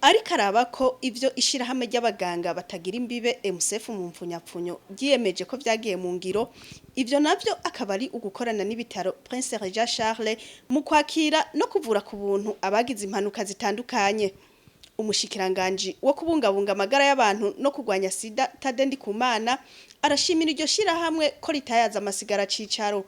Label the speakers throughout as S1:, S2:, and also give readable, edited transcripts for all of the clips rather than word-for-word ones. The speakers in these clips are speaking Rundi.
S1: Ariko araba ko ivyo ishirahamwe ry'abaganga batagira imbibe MSF mu mfunyapfunyo ryiyemeje ko vyagiye mu ngiro. Ivyo navyo akaba ari ugukorana n'ibitaro Prince Regent Charles mu kwakira no kuvura ku buntu abagize impanuka zitandukanye. Umushikiranganji wo kubungabunga amagara y'abantu no kurwanya sida, Tade Ndikumana, arashimira iryo shirahamwe ko ritayaza amasigara cicaro,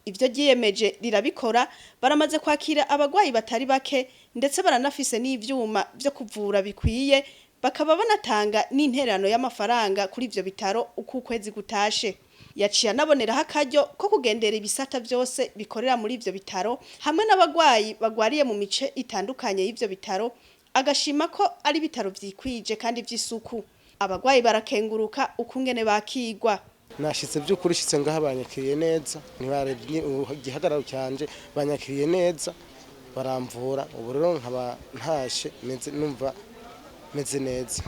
S1: ivyo ryiyemeje rirabikora. Baramaze kwakira abagwayi batari bake, ndetse baranafise n'ivyuma vyo kuvura bikwiye, bakaba banatanga n'intererano y'amafaranga kuri ivyo bitaro uko ukwezi gutashe. Yaciye anaboneraho akaryo ko kugendera ibisata vyose bikorera muri ivyo bitaro hamwe n'abagwayi bagwariye mu mice itandukanye y'ivyo bitaro, agashima ko ari ibitaro vyikwije kandi vy'isuku. Abagwayi barakenguruka ukungene bakigwa.
S2: Nashitse by'ukuri, shitse ngaha banyakiriye neza, ntibarebye igihagararo cyanje, banyakiriye neza, baramvura. Ubu rero nkaba ntashe meze, numva meze neza.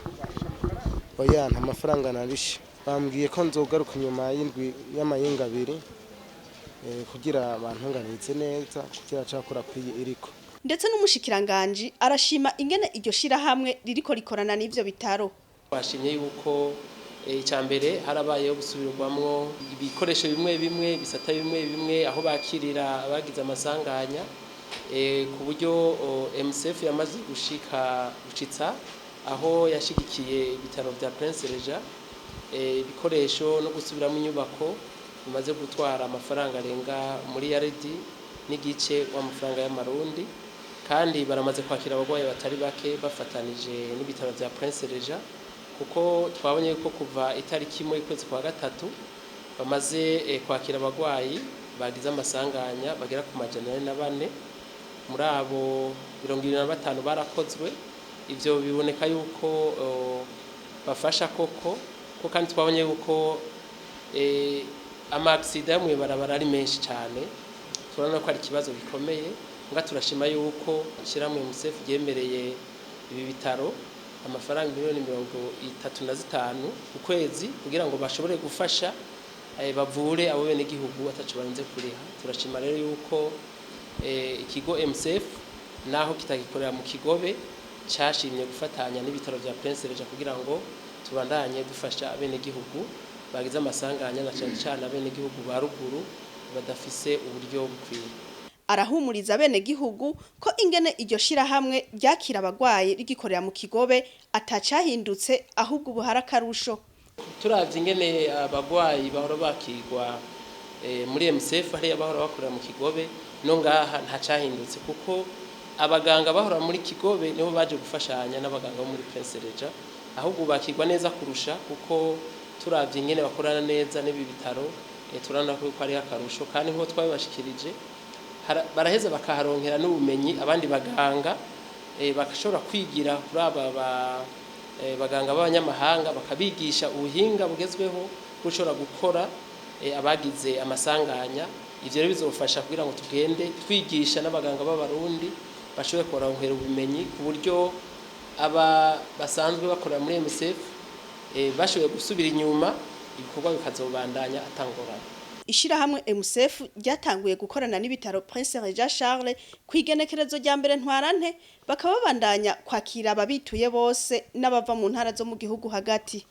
S2: Oya, nta mafaranga narishe. Bambwiye ko nzogaruka inyuma y'indwi y'amayinga 2 kugira bantunganirize neza, kugira cakora kwiye iriko.
S1: Ndetse n'umushikiranganji arashima ingene iryo shirahamwe ririko rikorana n'ivyo bitaro.
S3: Twashimye yuko icya mbere harabayeho gusubirwamwo ibikoresho bimwe bimwe, ibisata bimwe bimwe, aho bakirira abagize amasanganya, ku buryo MSF yamaze gushika gushitsa aho yashigikiye ibitaro vya Prince Regent ibikoresho no gusubiramo inyubako bimaze gutwara amafaranga arenga muri yaridi n'igice w'amafaranga y'amarundi. Kandi baramaze kwakira abarwayi batari bake bafatanije n'ibitaro vya Prince Regent, kuko twabonye ko kuva itariki 1 y'ukwezi kwa gatatu bamaze kwakira abarwayi bagize amasanganya bagera ku 404. Muri abo, 75 barakozwe. Ivyo biboneka yuko bafasha koko ko. Kandi twabonye yuko ama accident yo mw'ibarabara ari menshi cyane, turabona ko ari ikibazo gikomeye. Nga turashima yuko ishyirahamwe MSF ryemereye ibi bitaro amafaranga miliyoni 35 ku kwezi kugira ngo bashobore gufasha, bavure abo bene gihugu ataco barinze kuriha. Turashima rero yuko ikigo MSF, naho kitagikorera mu Kigobe, cashimye gufatanya n'ibitaro vya Prince Regent kugira ngo tubandanye dufasha abene gihugu bagize amasanganya, na cane cane abene gihugu ba ruguru badafise uburyo bukwiye.
S1: Arahumuriza bene gihugu ko ingene iryo shirahamwe ryakira abagwayi rigikorera mu Kigobe atacahindutse, ahubwo ubu hari akarusho.
S3: Turavye ingene abagwayi bahora bakirwa muri MSF hariya bahora bakorera mu Kigobe no ngaha, ntacahindutse, kuko abaganga bahora muri Kigobe nibo baje gufashanya n'abaganga bo muri Prince Regent. Ahubwo bakirwa neza kurusha, kuko turavye ingene bakorana neza n'ibi bitaro, turabona ko ari akarusho. Kandi nk'uko twabibashikirije, baraheza bakaharonkera n'ubumenyi abandi baganga, bagashobora kwigira kuri aba baganga b'abanyamahanga, bakabigisha ubuhinga bugezweho bushobora gukora abagize amasanganya. Ivyo rero bizofasha kugira ngo tugende twigisha n'abaganga b'abarundi bashobore kubaronkera ubumenyi, ku buryo aba basanzwe bakorera muri MSF bashoboye gusubira inyuma, ibikorwa bikazobandanya atangorane.
S1: Ishirahamwe MSF ryatanguye gukorana n'ibitaro Prince Regent Charles kw'igenekerezo rya 1 Ntwarante, bakaba babandanya kwakira ababituye bose n'abava mu ntara zo mu gihugu hagati.